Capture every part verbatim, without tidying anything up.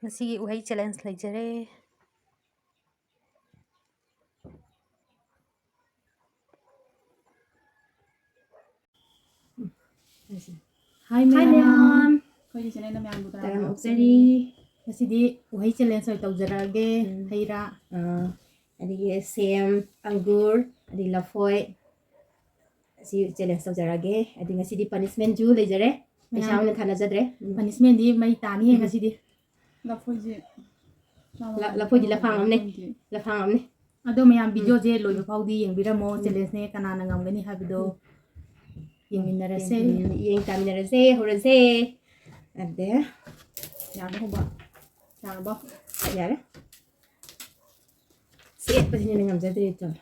ꯉꯁꯤꯒꯤ ꯎꯍꯩ ꯆꯦꯂꯦꯟꯖ ꯂꯩꯖꯔꯦ꯫ ꯍꯥꯏ ꯃꯌꯥꯝ꯫ ꯑꯩꯈꯣꯏꯒꯤ ꯆꯦꯅꯦꯜꯗ ꯃꯌꯥꯝꯕꯨ ꯇꯔꯥꯝꯅ ꯇꯔꯥꯝꯅ ꯑꯣꯛꯆꯔꯤ꯫ ꯑꯣꯛꯆꯔꯤ꯫ ꯉꯁꯤꯗꯤ ꯎꯍꯩ ꯆꯦꯂꯦꯟꯖ ꯑꯣꯏꯅ ꯇꯧꯖꯔꯛꯑꯒꯦ꯫ ꯎꯝ꯫ ꯍꯩ ꯔꯥ꯫ ꯑꯥ, ꯑꯗꯒꯤ ꯁꯦꯝ, ꯑꯪꯒꯨꯔ, ꯑꯗꯩ ꯂꯐꯣꯏ꯫ ꯑꯁꯤ ꯆꯦꯂꯦꯟꯖ ꯇꯧꯖꯔꯛꯑꯒꯦ꯫ ꯑꯗꯩ ꯉꯁꯤꯗꯤ ꯄꯅꯤꯁꯃꯦꯟꯁꯨ ꯂꯩꯖꯔꯦ꯫ ꯄꯩꯁꯥ ꯃꯌꯥꯝ ꯑꯣꯏꯅ ꯊꯥꯅꯖꯗ꯭ꯔꯦ꯫ ꯎꯝ꯫ ꯄꯅꯤꯁꯃꯦꯟꯗꯤ ꯃꯩ ꯇꯥꯅꯤꯍꯦ ꯎꯝ꯫ ꯉꯁꯤꯗꯤ꯫ ꯂꯐꯣꯏꯁꯦ ꯆꯥꯕ ꯂ-, ꯂꯐꯣꯏꯗꯤ ꯂꯐꯥꯡ ꯑꯃꯅꯦ꯫ ꯂꯐꯣꯏꯗꯤ꯫ ꯂꯐꯥꯡ ꯑꯃꯅꯦ꯫ ꯑꯗꯣ ꯃꯌꯥꯝ ꯎꯝ꯫ ꯚꯤꯗꯤꯑꯣꯁꯦ ꯂꯣꯏꯕ ꯐꯥꯎꯗꯤ ꯌꯦꯡꯕꯤꯔꯝꯃꯣ꯫ ꯎꯝ꯫ ꯆꯦꯂꯦꯟꯖꯅꯦ, ꯀꯅꯥꯅ ꯉꯝꯒꯅꯤ ꯍꯥꯏꯕꯗꯣ ꯎꯝ꯫ ꯌꯦꯡꯃꯤꯟꯅꯔꯁꯦ꯫ ꯌꯦꯡ-, ꯌꯦꯡ ꯇꯥꯃꯤꯟꯅꯔꯁꯦ, ꯍꯧꯔꯁꯦ꯫ ꯑꯗꯦ꯫ ꯌꯥꯔꯕꯣ ꯍꯧꯕ? ꯌꯥꯔꯕꯣ? ꯌꯥꯔꯦ꯫ ꯁꯦꯠꯄꯁꯤꯅ ꯉꯝꯖꯗ꯭ꯔꯦ ꯇꯧꯔꯦ꯫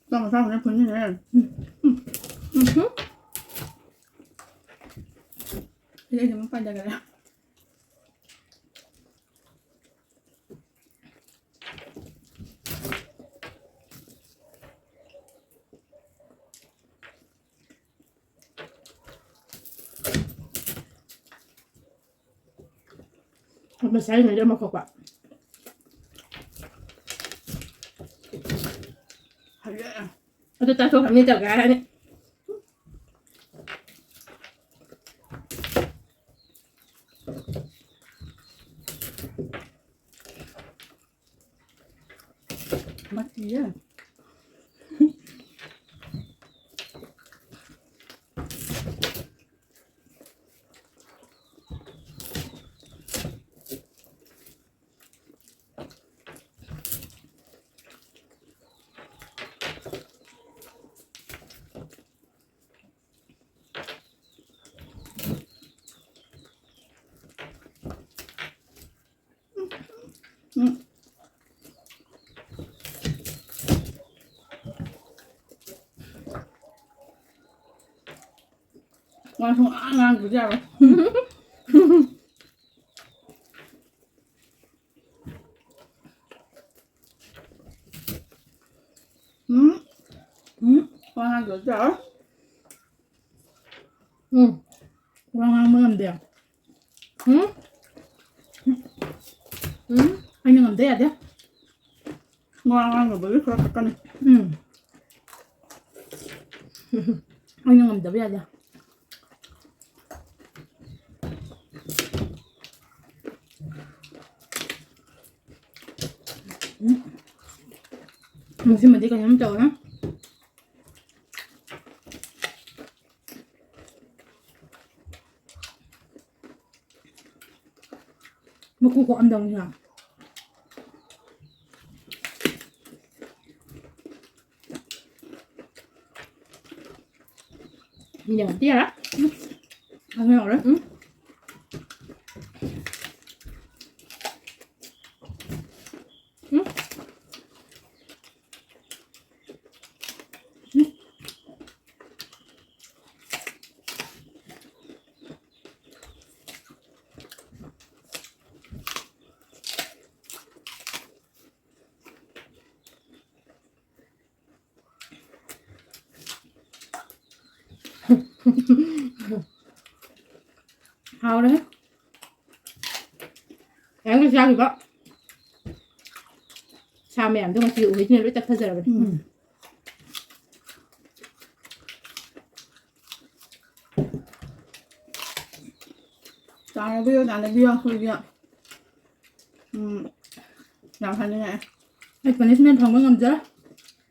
ꯆꯥꯛ ꯃꯁꯥꯡꯕꯅ ꯐꯨꯟꯅꯤꯅꯦ꯫ ꯎꯝ꯫ ꯎꯝ꯫ ꯁꯤꯗꯩꯁꯤꯗ ꯑꯃꯨꯛ ꯄꯥꯏꯊꯈꯔꯦ꯫ ꯃꯁꯥꯏꯉꯩꯗ ꯑꯃ ꯈꯣꯛꯄ꯫ ꯍꯩꯔꯦ꯫ ꯑꯗꯨ ꯆꯥꯊꯣꯛꯈ꯭ꯔꯕꯅꯤ ꯇꯧꯒꯦ ꯍꯥꯏꯔꯅꯤ꯫ ꯃꯊꯤꯌꯦ꯫ ꯎꯝ꯫ ꯋꯥ ꯁꯨꯡꯉꯥꯡ ꯉꯥꯡꯗ꯭ꯔꯗꯤ ꯌꯥꯔꯣꯏ꯫ ꯎꯝ꯫ ꯎꯝ꯫ ꯋꯥ ꯉꯥꯡꯗ꯭ꯔꯗꯤ ꯌꯥꯔꯣꯏ꯫ ꯎꯝ꯫ ꯋꯥ ꯉꯥꯡꯕ ꯉꯝꯗꯦ꯫ ꯎꯝ? ꯎꯝ? ꯑꯩꯅ ꯉꯝꯗ ꯌꯥꯗꯦ꯫ ꯋꯥ ꯉꯥꯡꯅꯕꯒꯤ ꯈꯔ ꯈꯛꯇꯅꯤ꯫ ꯎꯝ꯫ ꯑꯩꯅ ꯉꯝꯗꯕ ꯌꯥꯗꯦ꯫ ꯎꯝ꯫ ꯉꯁꯤꯃꯗꯤ ꯀꯩꯅꯣꯝ ꯇꯧꯔꯦ꯫ ꯃꯀꯨ ꯈꯣꯛꯑꯝꯗꯧꯅꯤꯅ꯫ ꯌꯦꯡꯉꯗꯤ ꯌꯥꯔꯦ꯫ ꯑꯗꯨ ꯌꯥꯎꯔꯦ꯫ ꯎꯝ꯫ ꯎꯝ꯫ ꯍꯥꯎꯔꯦ꯫ ꯉꯔꯥꯡꯒꯤ ꯆꯥꯈꯤꯕ ꯁꯥ ꯃꯌꯥꯝꯗꯣ ꯉꯁꯤ ꯎꯍꯩꯁꯤꯅ ꯂꯣꯏ ꯇꯛꯊꯖꯔꯕꯅꯤ꯫ ꯎꯝ꯫ ꯆꯥꯟꯅꯕꯤꯌꯨ, ꯆꯥꯟꯅꯕꯤꯌꯨ, ꯑꯩꯈꯣꯏꯒꯤ, ꯎꯝ, ꯌꯥꯝ ꯍꯥꯏꯅꯤꯡꯉꯛꯑꯦ꯫ ꯑꯩ punishment ꯐꯪꯕ ꯉꯝꯖꯔꯣꯏ꯫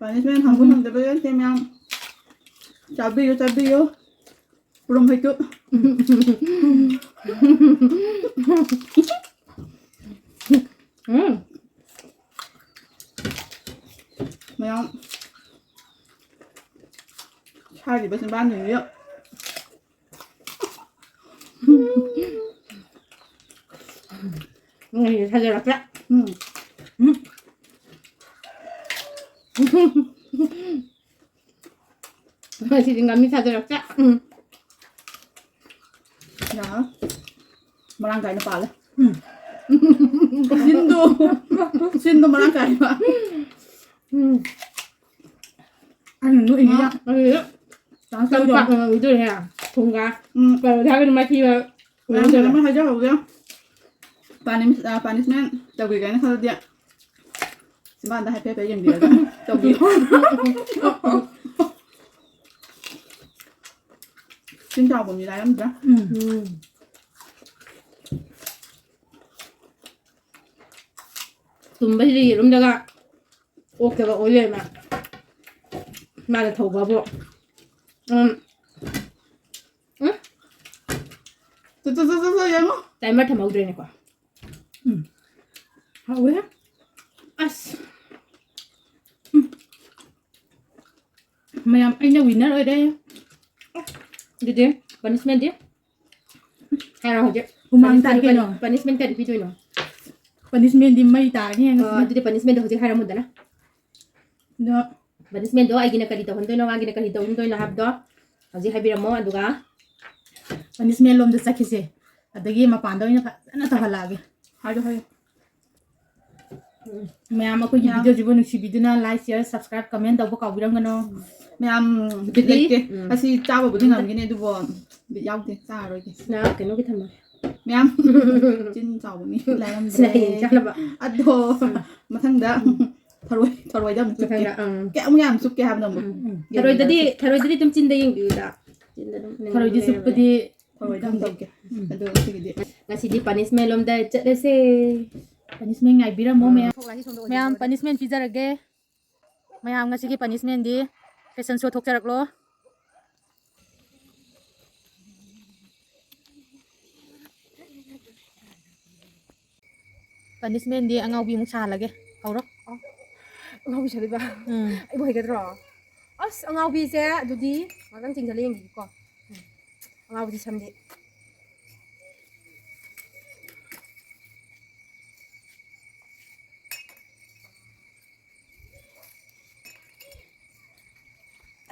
Punishment ꯐꯪꯕ ꯎꯝ꯫ ꯉꯝꯗꯕ ꯅꯠꯇꯦ, ꯃꯌꯥꯝ꯫ ꯆꯥꯕꯤꯌꯨ, ꯆꯥꯕꯤꯌꯨ꯫ ꯄꯨꯔꯝ ꯍꯩꯇꯨꯞ꯫ ꯎꯝ꯫ ꯃꯌꯥꯝ ꯁꯥꯔꯤꯕ ꯆꯤꯝꯕꯥꯟꯁꯤꯡꯁꯤ꯫ ꯎꯝ, ꯊꯥꯖꯔꯛꯇ꯭ꯔꯦ꯫ ꯎꯝ꯫ ꯎꯝ꯫ ꯉꯁꯤꯗꯤ ꯉꯥꯃꯤ ꯊꯥꯗꯔꯛꯇꯦ꯫ ꯎꯝ꯫ ꯌꯥꯔꯣꯏ꯫ ꯃꯔꯥꯡ ꯀꯥꯏꯅ ꯄꯥꯜꯂꯦ꯫ ꯎꯝ꯫ ꯁꯤꯟꯗꯣ꯫ ꯁꯤꯟꯗꯣ ꯃꯔꯥꯡ ꯀꯥꯏꯕ꯫ ꯎꯝ꯫ ꯑꯩꯅ ꯅꯣꯛꯏꯁꯤꯅ ꯉꯥ ꯑꯗꯨꯗꯤ ꯆꯥꯟꯁ ꯂꯧꯗꯣ꯫ ꯇꯝꯄꯥꯛꯅ ꯉꯝꯗꯣꯏꯅꯦ꯫ ꯊꯨꯝꯒ ꯎꯝ꯫ ꯄꯔꯣꯊꯥꯒꯤ ꯃꯊꯤꯒ ꯃꯌꯥꯝ ꯎꯅꯗꯣꯏꯅꯦ꯫ ꯑꯃ ꯍꯥꯏꯖꯍꯧꯒꯦ꯫ ꯄꯥꯅꯤꯁ-, ꯑ, ꯄꯥꯅꯤꯁꯃꯦꯟ ꯇꯧꯒꯦ ꯀꯥꯏꯅ ꯈꯜꯂꯗꯤ ꯆꯤꯝꯕꯥꯟꯗ ꯍꯥꯏꯐꯦꯠ ꯍꯥꯏꯐꯦꯠ ꯌꯦꯡꯕꯤꯔꯒ ꯇꯧꯕꯤꯌꯨ꯫ ꯆꯤꯟ ꯆꯥꯎꯕ ꯃꯤ ꯂꯥꯏꯔꯝꯗ꯭ꯔꯥ꯫ ꯎꯝ꯫ ꯎꯝ꯫ ꯇꯨꯝꯕꯁꯤꯗꯤ ꯌꯦꯔꯨꯝꯗꯒ ꯑꯣꯛꯇꯒ ꯑꯣꯏ ꯂꯩꯔꯝꯃꯦ꯫ ꯃꯥꯅ ꯊꯧꯕꯕꯨ꯫ ꯎꯝ꯫ ꯎꯝ꯫ ꯇꯨ, ꯇꯨ, ꯇꯨ, ꯇꯨ, ꯇꯨ, ꯌꯦꯡꯉꯣ꯫ Timer ꯊꯝꯍꯧꯗ꯭ꯔꯦꯅꯦꯀꯣ꯫ ꯎꯝ꯫ ꯍꯥꯎꯋꯦ꯫ ꯑꯁ꯫ ꯎꯝ꯫ ꯃꯌꯥꯝ, ꯑꯩꯅ winner ꯑꯣꯏꯔꯦ꯫ ꯑꯗꯨꯗꯤ punishment ꯗꯤ? ꯍꯥꯏꯔꯣ ꯍꯧꯖꯤꯛ꯫ ꯍꯨꯃꯥꯡ ꯇꯥꯏ punishment ꯀꯔꯤ, ꯀꯩꯅꯣ꯫ Punishment ꯀꯔꯤ ꯄꯤꯗꯣꯏꯅꯣ? Punishment ꯗꯤ ꯃꯩ ꯇꯥꯔꯅꯤ ꯑ, ꯉꯁꯤꯗꯤ꯫ ꯑꯗꯨꯗꯤ punishment ꯗꯣ ꯍꯧꯖꯤꯛ ꯍꯥꯏꯔꯝꯃꯨꯗꯅ꯫ ꯑꯗꯣ punishment ꯗꯣ ꯑꯩꯒꯤꯅ ꯀꯔꯤ ꯇꯧꯍꯟꯗꯣꯏꯅꯣ, ꯃꯥꯒꯤꯅ ꯀꯔꯤ ꯇꯧꯍꯟꯗꯣꯏꯅꯣ ꯍꯥꯏꯕꯗꯣ ꯍꯧꯖꯤꯛ ꯍꯥꯏꯕꯤꯔꯝꯃꯣ, ꯑꯗꯨꯒ punishment ꯂꯣꯝꯗ ꯆꯠꯈꯤꯁꯦ꯫ ꯑꯗꯒꯤ ꯃꯄꯥꯟꯗ ꯑꯣꯏꯅ ꯐꯖꯅ ꯇꯧꯍꯜꯂꯛꯑꯒꯦ꯫ ꯍꯥꯏꯌꯣ, ꯍꯥꯏꯌꯣ꯫ ꯎꯝ꯫ ꯃꯌꯥꯝ ꯑꯩꯈꯣꯏꯒꯤ ꯃꯌꯥꯝ꯫ Video ꯁꯤꯕꯨ ꯅꯨꯡꯁꯤꯕꯤꯗꯨꯅ like, share, subscribe, comment ꯇꯧꯕ ꯀꯥꯎꯕꯤꯔꯝꯒꯅꯣ꯫ ꯃꯌꯥꯝ ꯕꯤꯠ ꯑꯗꯨꯗꯤ, ꯂꯩꯇꯦ꯫ ꯎꯝ꯫ ꯑꯁꯤ ꯆꯥꯕꯕꯨꯗꯤ ꯎꯝ꯫ ꯉꯝꯒꯅꯤ, ꯑꯗꯨꯕꯨ ꯕꯤꯠ ꯌꯥꯎꯗꯦ, ꯆꯥꯔꯔꯣꯏꯒꯦ꯫ ꯁꯤꯅ ꯀꯩꯅꯣꯒꯤ ꯊꯝꯃꯒꯦ꯫ ꯃꯌꯥꯝ꯫ ꯆꯤꯟ ꯆꯥꯎꯕ ꯃꯤ ꯂꯥꯏꯔꯝꯗ꯭ꯔꯦ꯫ ꯁꯤꯅ ꯍꯌꯦꯡ ꯆꯥꯅꯕ꯫ ꯑꯗꯣ, ꯎꯝ꯫ ꯃꯊꯪꯗ ꯎꯝ꯫ ꯊꯔꯣꯏ, ꯊꯔꯣꯏꯗ ꯑꯃꯨꯛ ꯆꯨꯞꯀꯦ꯫ ꯃꯊꯪꯗ, ꯎꯝ꯫ ꯀꯌꯥꯃꯨꯛ ꯌꯥꯝ ꯆꯨꯞꯀꯦ ꯍꯥꯏꯕꯅꯣ ꯑꯃꯨꯛ ꯎꯝ꯫ ꯌꯦꯡꯃꯤꯟꯅꯔꯁꯤ꯫ ꯊꯔꯣꯏꯗꯗꯤ, ꯊꯔꯣꯏꯗꯗꯤ ꯑꯗꯨꯝ ꯆꯤꯟꯗ ꯌꯦꯡꯕꯤꯌꯨꯗ꯫ ꯆꯤꯟꯗ ꯑꯗꯨꯝ ꯊꯔꯣꯏꯗꯤ ꯂꯩꯔꯕꯅꯦ꯫ ꯆꯨꯞꯄꯗꯤ ꯊꯔꯣꯏꯗ ꯑꯃꯨꯛ ꯇꯧꯒꯦ꯫ ꯎꯝ꯫ ꯑꯗꯣ ꯉꯁꯤꯒꯤꯗꯤ ꯉꯁꯤꯗꯤ punishment ꯂꯣꯝꯗ ꯆꯠꯂꯁꯦ꯫ Punishment ꯉꯥꯏꯕꯤꯔꯝꯃꯣ ꯎꯝ꯫ ꯃꯌꯥꯝ꯫ ꯃꯌꯥꯝ punishment ꯄꯤꯖꯔꯒꯦ꯫ ꯃꯌꯥꯝ ꯉꯁꯤꯒꯤ punishment ꯗꯤ fashion show ꯊꯣꯛꯆꯔꯛꯂꯣ꯫ Punishment ꯗꯤ ꯑꯉꯥꯎꯕꯤ ꯑꯃꯨꯛ ꯁꯥꯍꯜꯂꯒꯦ꯫ ꯍꯧꯔꯣ꯫ ꯑꯉꯥꯎꯕꯤ ꯁꯥꯗꯣꯏꯕ? ꯎꯝ꯫ ꯑꯩꯕꯨ ꯍꯩꯒꯗ꯭ꯔꯣ? ꯑꯁ, ꯑꯉꯥꯎꯕꯤꯁꯦ ꯑꯗꯨꯗꯤ ꯉꯥꯛꯇꯪ ꯆꯤꯡꯁꯤꯜꯂ ꯌꯦꯡꯈꯤꯒꯦꯀꯣ꯫ ꯎꯝ꯫ ꯑꯉꯥꯎꯕꯤ ꯁꯝꯗꯤ꯫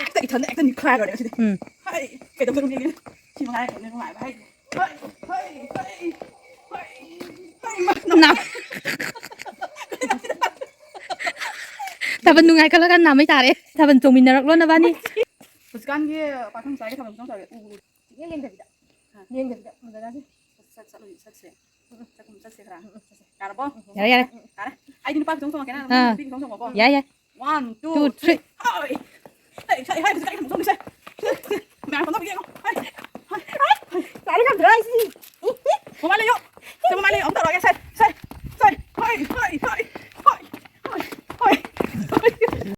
ꯍꯦꯛꯇ ꯏꯊꯟꯗ ꯍꯦꯛꯇ ꯅꯤꯛꯈꯥꯏꯈ꯭ꯔꯦ ꯁꯤꯗꯤ꯫ ꯎꯝ꯫ ꯍꯩ, ꯀꯩꯗꯧꯗꯣꯏꯅꯣ ꯈꯪꯗꯦ꯫ ꯁꯤ ꯃꯉꯥꯏꯔꯦ ꯈꯪꯗꯦ ꯅꯨꯡꯉꯥꯏꯕ ꯍꯥꯏꯁꯦ꯫ ꯍꯩ, ꯍꯩ, ꯍꯩ, ꯍꯩ, ꯍꯩ, ꯃꯥ, ꯅꯥ-, ꯊꯥꯕꯜ ꯅꯨꯡꯉꯥꯏ ꯈꯜꯂꯒ ꯅꯥꯃꯩ ꯇꯥꯔꯦ꯫ ꯊꯥꯕꯜ ꯆꯣꯡꯃꯤꯟꯅꯔꯛꯂꯣ ꯅꯕꯥꯅꯤ꯫ ꯍꯧꯖꯤꯛꯀꯥꯟꯒꯤ ꯄꯥꯈꯪ ꯃꯆꯥꯒꯤ ꯊꯥꯕꯜ ꯈꯨꯆꯣꯡ ꯇꯧꯔꯦ꯫ ꯎ, ꯎ꯫ ꯌꯦꯡ ꯌꯦꯡꯗꯕꯤꯗ꯫ ꯌꯦꯡꯗꯕꯤꯗ ꯐꯖꯅꯁꯦ꯫ ꯆꯠ-, ꯆꯠꯂꯨ, ꯆꯠꯁꯦ꯫ ꯆꯠꯀꯨꯝ ꯆꯠꯁꯦ ꯈꯔ꯫ ꯌꯥꯔꯕꯣ? ꯌꯥꯔꯦ, ꯌꯥꯔꯦ꯫ ꯌꯥꯔꯦ꯫ ꯑꯩꯗꯤ ꯅꯨꯄꯥ ꯈꯨꯆꯣꯡ ꯆꯣꯡꯉꯛꯀꯦ, ꯅꯪ ꯑꯥ꯫ ꯅꯨꯄꯤ ꯈꯨꯆꯣꯡ ꯆꯣꯡꯉꯣꯀꯣ꯫ ꯌꯥꯏ, ꯌꯥꯏ꯫ One, two, two, three꯫ Three꯫